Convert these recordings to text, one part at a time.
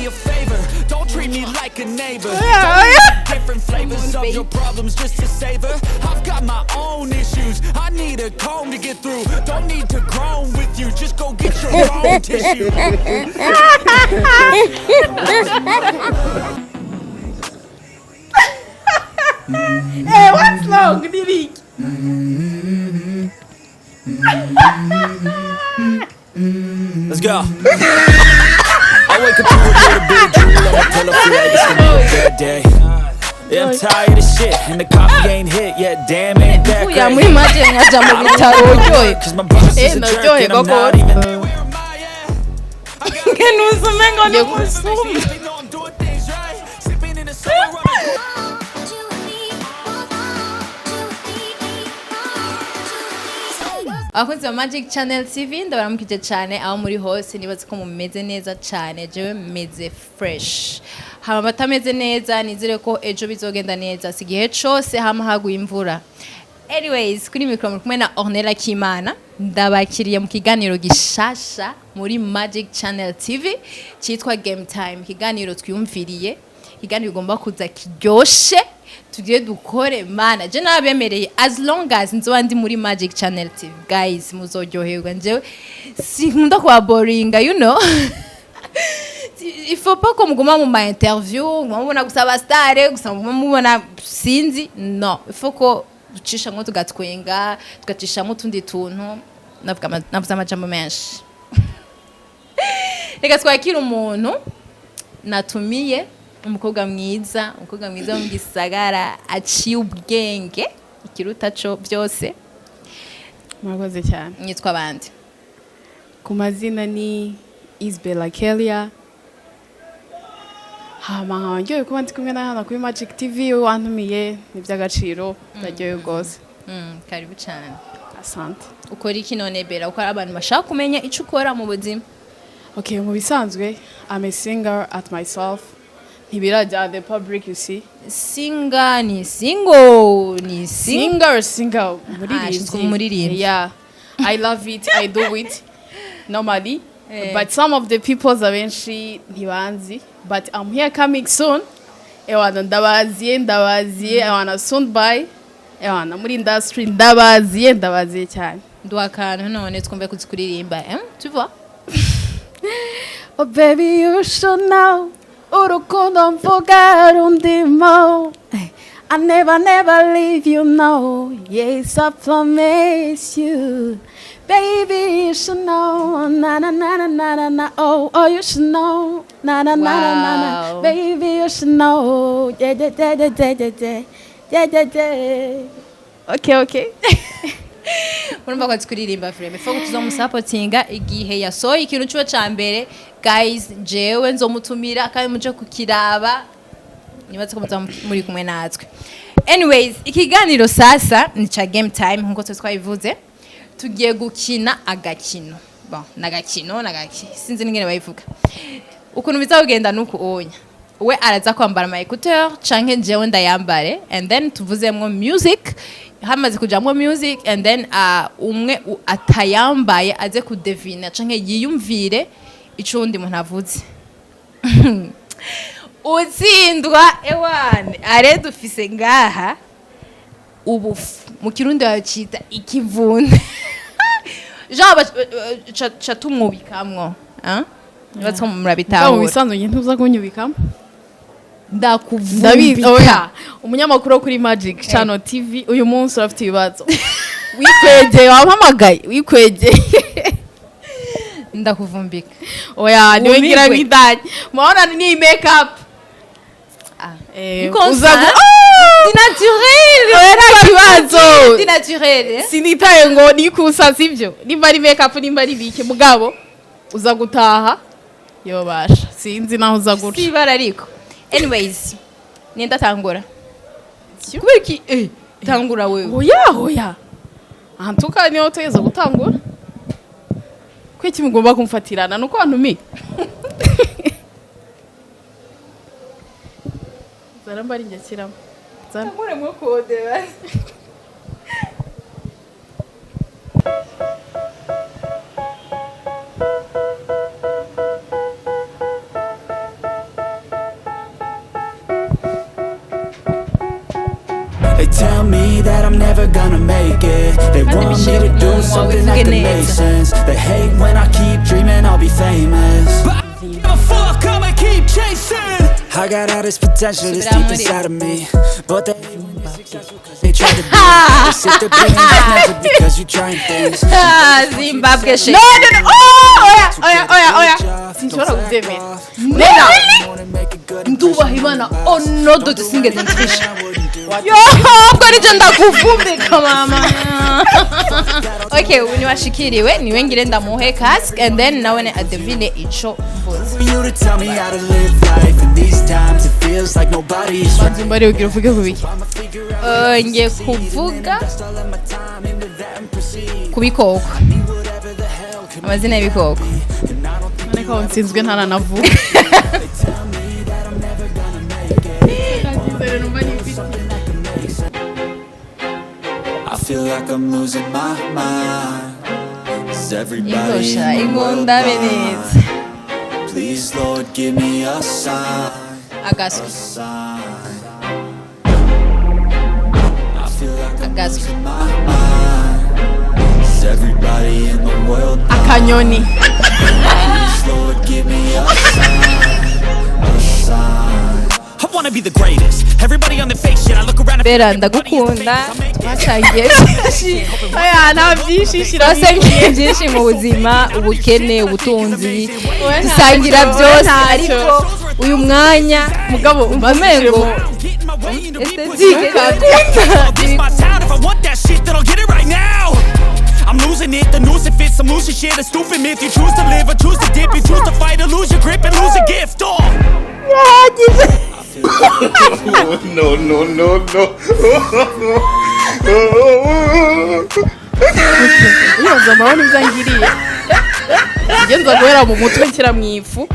me a favor. Don't treat me like a neighbor. Different flavors of your problems just to savor. I've got my own issues. I need a comb to get through. Don't need to groan with you. Just go get your own tissue. Eh, what's wrong? Nibiki. Let's go. I wake up to a little bit of drool on my pillow, feel like it's gonna be a bad day. Yeah, I'm tired of shit, and the coffee ain't hit yet. Damn, ain't that Mvuye muri great. make nkaja mu bitaro uryohe Cause my boss is Eh, a jerk, naryohe and I'm koko. not even there. Where am I at? ntuzume ngo Ngiye nikusume They know I'm doing things right. Sipping in the summer on a Abakunzi ba Magic Channel TV, ndabaramukije cyane aho muri hose. Nibaze ko mumeze neza cyane, jewe meze fresh. Hama batameze neza, nizere ko ejo bizogenda neza, si igihe cose hama haguye imvura. Anyways, kuri mikoro muri kumwe na Ornella Kimana. Ndabakiriye mu kiganiro gishasha muri Magic Channel TV cyitwa Game Time, ikiganiro twiyumviriye, ikiganiro bigomba kuza kiryoshe, tugiye dukore. Mana, je nabemereye, as long as nzoba ndi muri Magic Channel TV, guys, muzoryoherwa. Njewe sinkunda kuba boringa. Il faut pas ko muguma mu ma interview, muguma mubona gusa aba star gusa, muguma mubona sinzi. No, il faut ko ducishamwo tugatwenga, tugacishamo utundi tuntu. Navuga navuze amajambo menshi. Reka twakire umuntu natumiye, umukobwa mwiza, umukobwa mwiza wo mu gisagara, aciye ubwenge, ikiruta co byose. Murakoze cyane. Nyitwa abandi. Ku mazina ni Isabella Kelia. Hama nkaba ndyohewe kuba ndi kumwe na hano kuri Magic TV wantumiye, ni iby'agaciro, ndaryohewe rwose. Karibu cyane. Asante. Ukora iki none, Bella? Uko abantu bashaka kumenya ico ukora mu buzima. Okay, mu bisanzwe I'm a singer at myself. Ntibirajya the public, you see. Singer ni single ni sing Singer, singer, umuririmbyi. Ashinzwe umuririmbyi. Yeah. I love it, I do it normally. Eh. But some of the people, abenshi ntibanzi, but I'm here, coming soon. Ewana, ndabaziye, ndabaziye, ewana, soon by. Ewana, muri industry ndabaziye, ndabaziye cyane. Nduha akantu none twumve kuzi kuririmba, eh? Tu vois. Oh baby, you should know urukundo mvuga rundimo. I never never leave you, no. Yes, I promise you. Baby, you should know. Na na na na na na na. Oh oh, you should know. Na na na na na na. Wow. Baby, you should know. Yeah yeah yeah yeah yeah yeah yeah yeah yeah. Okay, okay. Urumva ko azi kuririmba vraiment. Faut ko tuzomusapotinga igihe yasohoye ikintu ciwe ca mbere. Guys, jewe nzomutumira kandi muje kukiraba. Nibaze ko muzaba muri kumwe natwe. Anyways, ikiganiro sasa ni ca Game Time. Nkuko twe twabivuze, tugiye gukina agakino. Bon, nagakino nagaki, sinzi n'ingene bayivuga. Ukuntu bizagenda nuku onya, we araza kwambara ama écouteur canke jewe ndayambare, and then tuvuzemwo music. Hamaze kujamwo music, and then umwe atayambaye aze kudevina canke yiyumvire ico uwundi muntu avuze. Utsindwa, ewane, are dufise ngaha ubufu, mu Kirundi bacita ikivunde, genre ca tumwubikamwo, hein? Nibaze ko Mu murabitahura. bisanzwe njye ntuza kunyubikamo. Ndabizi. Ndakuvumbika. Oya, umunyamakuru wo kuri Magic Channel TV uyu munsi urafite ibibazo, wikwegeye, wampamagaye wikwegeye. Ndakuvumbika. Oya, niwe ngira Umigwe. nk'indani murabona ni make up. Ah. Eh, Ni comme uza ça. C'est naturel. Oya, nta kibazo. C'est naturel, eh? Sinitaye ngo nikusa, sibyo, nimba ari make up, nimba ari bike, mugabo uza gutaha yobasha, sinzi naho uza guca. Si ibara ariko. Anyways, nenda tangura. Kubera iki? Eh, tangura wewe. Oya, oya, ahantuka niho tugeze gutangura. Kuki mugomba kumfatirana nuko wantumiye? Zara mbari njye kiramo. Zara. Tangure mu kode basi. tell me that I'm never gonna make it. They want me to do something that can make sense. They hate when I keep dreaming I'll be famous. But I don't give a fuck, I'ma keep chasing. I got all this potential that's deep inside of me, but they hate when you're successful 'cause they try to be. They sit there being never because you're trying things. Ah, Zimbabwe shit. No, no, no. Oh, oya, oya, oya, oya. Sinshobora kubyemera. Nena. Ndubaha Imana onodo dusingize ntrisha. Yo, ubwo nije ndakuvumbika mama. Okay, ubu niwashikiriwe niwe ngire ndamuhe cask and then nawe ne adevine ico mvuze. You to tell me how to live life. In these times it feels like nobody's right. Nzumbari ugira uvuge ku biki? Ngiye kuvuga ku bikoko. Amazina y'ibikoko. None ko nsinzwe ntaranavuga. I feel like I'm losing my mind. Is everybody Ingosha, in the world ingunda blind? beneza. Please, Lord, give me a sign, a Agaswi. sign. I feel like I'm Agaswi. losing my mind. Is everybody in the world blind? Akanyoni. Please, Lord, give me a sign, a sign. I wanna be the greatest. Everybody on the fake shit. I look around and Bera ndagukunda. Twasangiye byinshi. Oya, nta byinshi shira. Twasangiye byinshi mu buzima, ubukene, ubutunzi. Dusangira byose ariko uyu mwanya Mugabo umengo esthétique. This my town. If I want that shit, then I'll get it right now. I'm losing it, the noose it fits, some losing shit, a stupid myth. You choose to live or choose to dip, you choose to fight or lose your grip and lose a gift. Oh. No, no, no, no. Iyo ndabona ibyo ngiriye. Njye nza guhera mu mutwe nshyira mu ifu.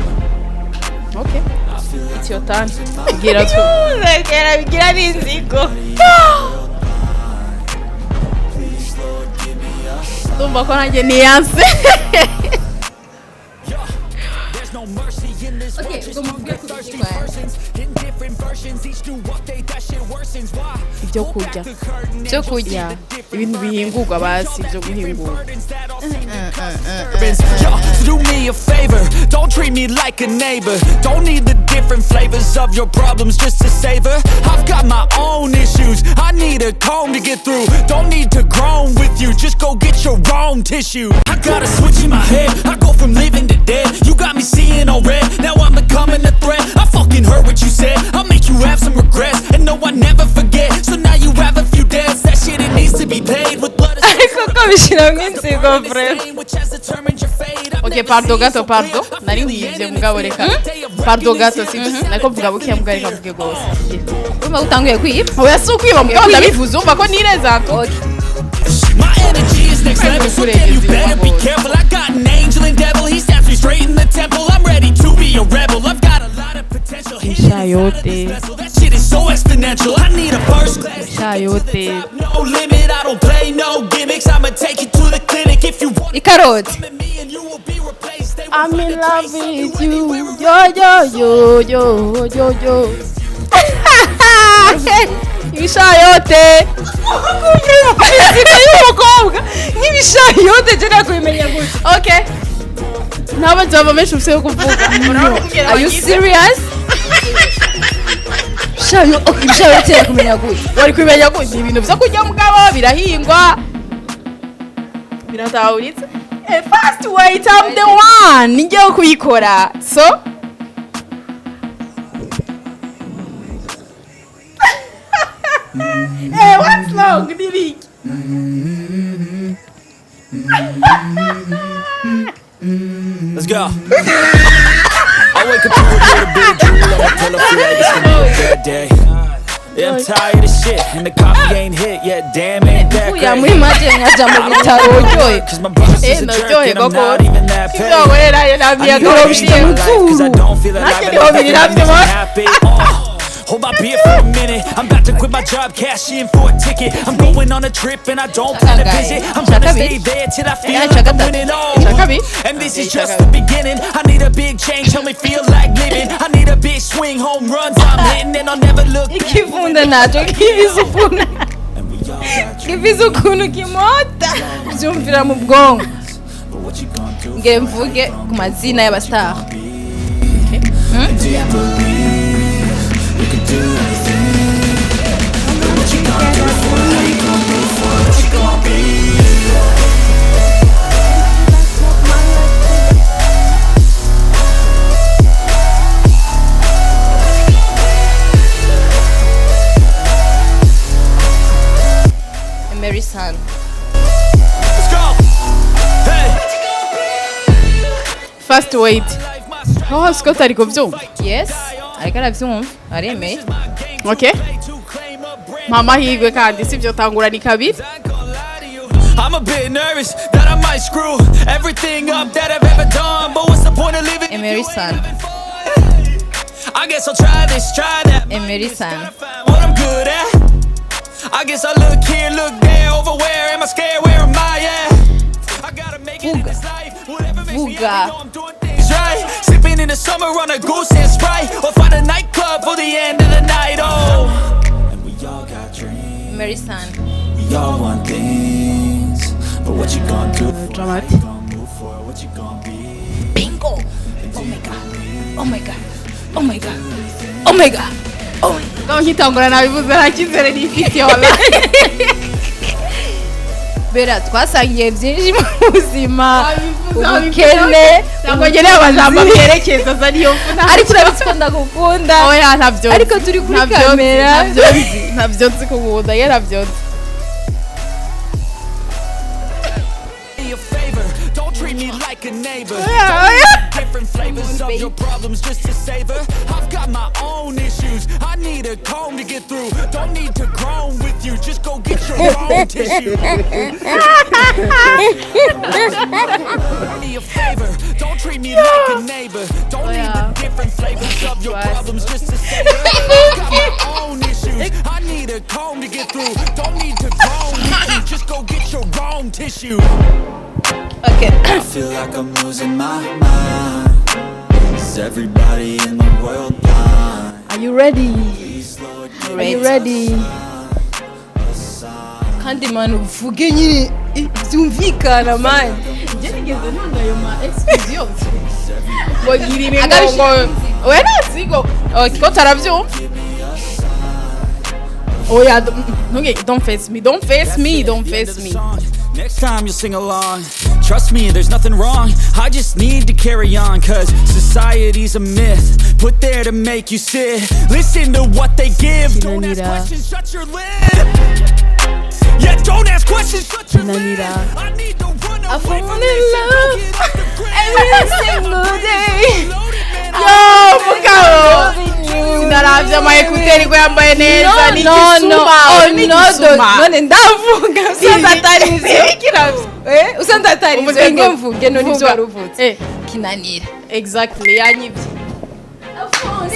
Okay. It's your turn. Bwira twe. Bigira n'inzigo. Ndumva ko nanjye niyanse. There's no mercy in this Okay, world, just ubwo muvuge ku thirsty biki kwanza. persons in different versions. Each new update, that shit worsens. Why? Ibyo kurya. Byo kurya. Ibintu bihingurwa basi byo guhingurwa. Yo, so do me a favor, don't treat me like a neighbor. Don't need the different flavors of your problems just to savor. I've got my own issues, I need a comb to get through. Don't need to groan with you, just go get your own tissue. I got a switch in my head, I go from living to dead. You got me seeing all red, now I'm becoming a threat. I fucking heard what you said, I'll make you have some regrets. And no, I never forget, so now you have a few debts. That shit, it needs to be paid with blood. Ariko ko bishyiramo inzigo vrema. Okay, pardo gato, pardo. Nari nkivye mugabo reka. Pardo gato sibyo. Nako mvuga buke mugabo reka mvuge gose. Urumva utanguye kwiba. Oya si ukwiba mugabo ndabivuze umva ko nireza to. Okay. My energy is next level, so damn you better be careful. I got an angel and devil, he stabs me straight in the temple. I'm ready to be a rebel. I've got a lot of potential. Hidden inside of this vessel. That shit is so exponential. I need a first class ticket to the top. No limit, I don't play no gimmicks. I'ma take you to the clinic if you want. Ikaroti. Come at me and you will be replaced. They will I'm find in a love trace of you with you. anywhere. Yo yo yo yo yo yo. Ibishayote. Inzigo y'umukobwa nk'ibishayote je nakubimenya gutya. Okay. Nta majambo menshi ufise yo kuvuga. Are you serious? Shayo, okay, ibishayote nakumenya gutya. Wari kubimenya gute? Ni ibintu vyo kurya mugabo birahingwa. Biratahuritse. Eh, first wait, I'm the one. Ngiye kuyikora. So Eh, what's wrong? Nibiki? Let's go. I wake up to a little bit of drool on my pillow, feel like it's gonna be a bad day. Yeah, I'm tired of shit, and the coffee ain't hit yet. Damn, ain't that Mvuye muri great. maje nkaja mu bitaro uryoye. Cause my boss Eh, is a jerk, naryohe and I'm koko. not even that paid. Ibyo wankorera yo nabyo I need a change in my life, 'cause I don't feel alive Nanjye and niho nothing biri makes nabyo me happy. Hold my beer for a minute. I'm about to quit my job, cash in for a ticket. I'm going on a trip and I don't plan to visit. I'm gonna stay there till I feel like I'm winning all. Chakabi. And this is just the beginning. I need a big change, help me feel like living. I need a big swing, home runs I'm hitting, and I'll never look back. Ikivunda nacho kibizufuna. all got Gifise ukuntu kimota byumvira mu bwonko. But what you gonna do? Ngere mvuge ku mazina y'abastar. Do you believe you can do anything? But what you gonna do for it? How you gonna move for it? What you gonna be? Mary San. Let's go! Hey! First wait. Oh, Scott ari kubyumva. Yes, ariko arabyumva, aremeye. Okay. Mpa amahirwe kandi sibyo, tangura ni kabiri. I'm a bit nervous that I might screw everything up that I've ever done. But what's the point of living if you Emery ain't San. having fun? I guess I'll try this, try that. Emery Might just San. gotta find what I'm good at. I guess I look here, look there, over where am I scared? Where am I at? I gotta make it in this life. Whatever makes me Vuga. happy, know I'm doing things right. Sipping in the summer on a goose and Sprite, or find a nightclub for the end of the night. Oh, and we all got dreams. Mary San. We all want things, but what you gonna do? For it? Dramatic. How you gonna move for it? What you gonna be? Bingo! Oh my God. Oh my God. Oh my God. Oh my God. Oh my Ngaho nkitangura nabivuze, nta cyizere nifitiye wallahi. Bera, twasangiye byinshi mu buzima, ubukene. Ntabwo ngeneye amajambo byerekeza aza niyo mvuna. Ariko urabizi ko ndagukunda. Oya, ntabyo nzi. Ariko turi kuri Ntabyo nzi, kamera. ntabyo nzi, ntabyo nzi kugunda ye, ntabyo nzi. Me a favor, don't treat me like a neighbor. Oya, oya. Different flavors of your problems just to savor. I've got my own issues. I need a comb to get through. Don't need to groan with you. Just go get your own tissue. Me a favor. Don't treat me like a neighbor. Don't need the different flavors of your problems just to savor. I've got my own issues. I need a comb to get through. Don't need to groan with you. Just go get your own tissue. Okay. I feel like I'm losing my mind. Is everybody in the world blind? Are you ready? Please, Lord, give Are you ready? a sign. Kandi mani uvuge nyine byumvikana mani. Njye nigeze ntanga ayo ma excuse yose ngo gira ibi ngo Agarusha ngo oya, ntazigo Scott arabyumva. Oya, don't face me, don't face me, don't The end face of the me. song. Next time you'll sing along. Trust me, there's nothing wrong. I just need to carry on, cause society's a myth put there to make you sit. Listen to what they give. Don't ask Kinanira. questions, shut your lid. Yeah, don't ask questions, shut your lid. Kinanira. I need to run away fall from in this and go love get off the grid. every single day. Loaded, man. Yo, mugabo sinaravye ama écouteurs ko yambaye neza. Ni No, no. igisuma. Oh, Ni no, igisuma. none ndavuga usanze atari ivyo. Eh, usanze atari ivyo. Uvuze Nge ngo- mvuge none ivyo Vuga. wari uvuze. Eh, Kinanira. Exactly, yanyivye,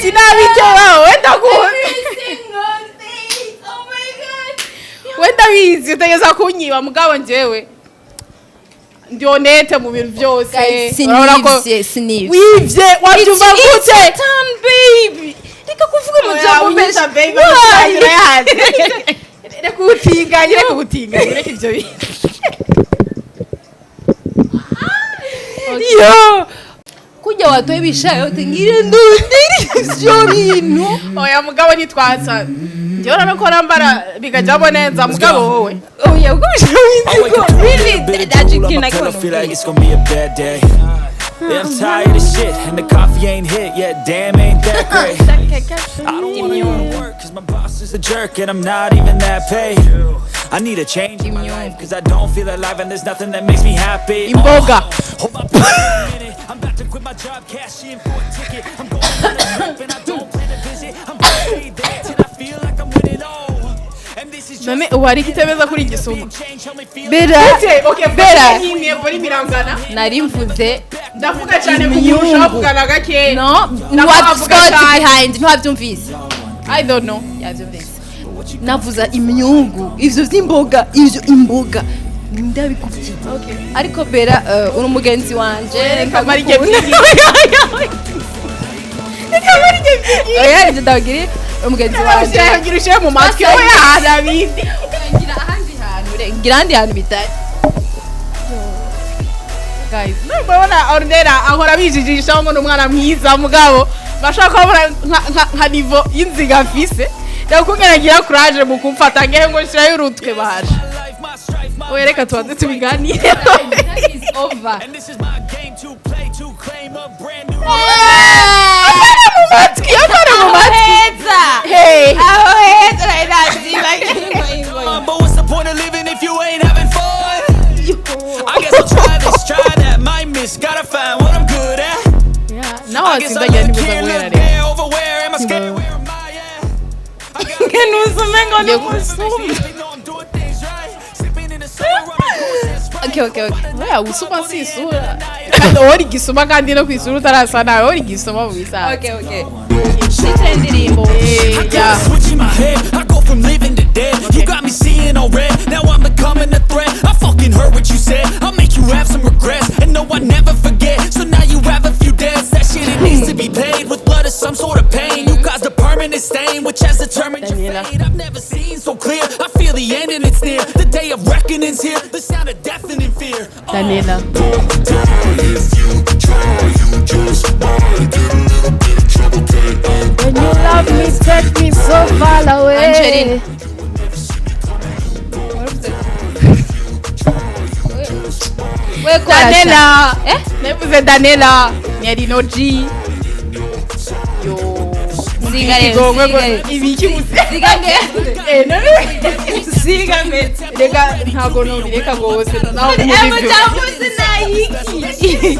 sinabitewe wenda ku wenda bizi utegeza kunyiba. Mugabo njyewe ndi honnête mu bintu byose. Urabona ko Sinivye, sinivye. Wivye, wabyumva gute? Turn, baby, reka kuvuga amajambo menshi. Why? Reka ubutinganyi, reka ubutinganyi, reka ibyo bintu. Yo kujya watoye ibishayote ngire ndundire ivyo bintu. Oya mugabo, ntitwasa, njyewe urabona ko nambara bikajyamo neza, mugabo wowe. Oya, ubwo I wake bishayote up to a really little bit of that drool on you my can pillow, feel like it's gonna be a bad day. Yeah, I'm tired of shit, and the coffee ain't hit yet. Damn, ain't that great. I don't wanna go to work, cause my boss is a jerk, and I'm not even that paid. I need a change in my life, cause I don't feel alive, and there's nothing that makes me happy. Imboga. Hold my breath for a minute. I'm about to quit my job, cash in for a ticket. I'm going on a trip, and I don't plan to visit. I'm gonna stay there till I feel like I'm winning. Oh, and this is just None ubu hari ikitemeza kuri igisuma. change, help me feel Bera. Gute? Okay, Bera. nyine volume irangana. Nari mvuze Ndavuga cyane kumurusha, avugana gakeya. No, Nako ntiwa avuga Scott cyane. behind ntiwabyumvise. I don't know. Yabyumvise, navuza imyungu, ivyo vy'imboga, ivyo imboga ndabikubwiye. Ariko Bera, uri umugenzi wanje. Reka mara igihe. Oya, ivyo ndabwira, uri umugenzi wanje. Ngira ushyire mu matwi. Oya, ntabindi. Ngira ahandi. Ngira ahandi hantu bitari. Guys, murabona Ornella ahora bijijisha ngo ni umwana mwiza, mugabo bashaka kubona nka niveau y'inziga afise. Ndakubwira, ngira courage mu kumfata ngewe ngo nshirayo urutwe baje. Life, my strife, my Oya, reka tubanze tubiganire. That is over. And this is my game to play to claim a brand new. Apana mu matwi, apana mu matwi. Heza. Hey. Aho heza nari navyibagiwe. But what's the point of living if you ain't having fun? I guess I'll try this, try that, might miss, gotta find what I'm good at. Nawe I guess I watsindagira look ntibuza here, guhera look rero. there, over where am I scared? Where am I at? I got Nuzume ngo Ngiye n'umusuma. they know I'm doing things right. Sipping in the summer on a goose and Sprite. Okay. Oya, usuma si isura kandi wowe uri igisuma, kandi no ku isura utarasa nawe wowe uri igisuma mu bisanzwe. Okay. Shitira indirimbo. Eh, I got yeah. a switch in my head. I go from living to dead. You got me seeing all red. Now I'm becoming a threat. I fucking heard what you said. I'll make you have some regrets. And no, I never forget. So now you have a few debts. That shit, it needs to be paid with blood or some sort of pain. You caused a permanent stain, which has determined your Daniela. fate. I've never seen so clear. I feel the end and it's near. The day of reckoning's here. The sound of deafening fear. Daniela. If you try, you just might get a little bit of trouble. K.O. When you love me, take me so far away. Angelina. We kora. Daniela. Eh? Navuze Daniela. Ni no G. Yo. Siga rero, Ikigongwe siga ngo- rero. Ibiki gusa. Siga nge. Eh, none siga metse. Reka ntago nobireka gose. Naho Emo cyavuze nayiki.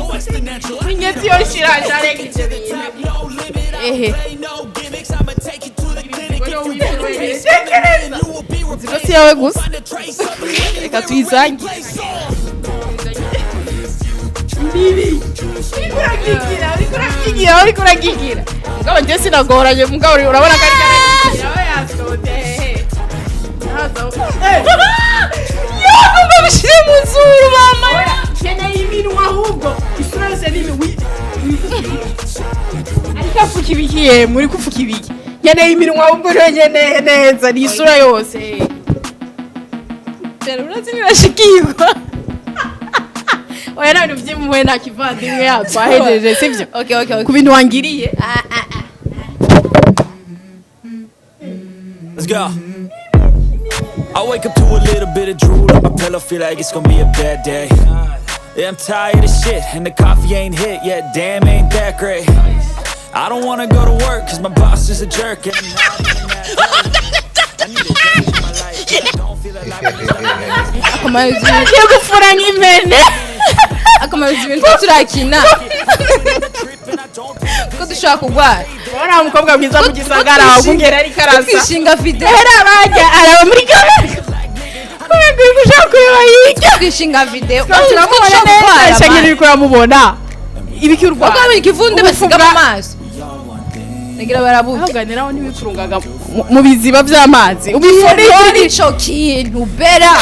Inyeti yo shira shareka ivyo bintu. Ehe. No gimmicks, I'ma take you to the clinic. Tekereza. You will be Inzigo si yawe gusa. Find a trace of it. Reka tuyisange. Bibi. Uriko uragigira, uriko uragigira, uriko uragigira. Mugabo njye sinagoranye, mugabo urabona ko ariko aragigira. Aho yasohotse hehe. Yo, babishire mu zuru mama. Keneye iminwa ahubwo. Isura yose ni iminwa. Ariko afuka ibiki yemwe, uri kufuka ibiki? Nkeneye iminwa ahubwo niyo nkeneye neza, ni isura yose. Urazi nirashikirwa. Oya, nta bintu by'impuhwe, nta kivandimwe twahejeje, sibyo? Okay. Ku bintu wangiriye. Ah ah ah. Let's go. I wake up to a little bit of drool on my pillow, feel like it's gonna be a bad day. Yeah, I'm tired of shit, and the coffee ain't hit yet. Damn, ain't that great. I don't wanna go to work, 'cause my boss is a jerk. And I need a change in my life, 'cause I don't feel alive. Akamaro Agiye gufura nk'impene. Akamaro ibintu turakina ko dushobora kurwara. Urabona umukobwa mwiza mu gisagara wakungera ariko arasa. Twishinga video. Era bajya araba muri kamera kubera ko uri gushaka kureba hirya. Twishinga video. Turamubona neza shangire, uriko uramubona ibiki urwara. Kuko ikivunde basiga mu maso. Nagira barabuze. Aho ntibikurungaga mu biziba by'amazi ubifuriye. Ico kintu bera.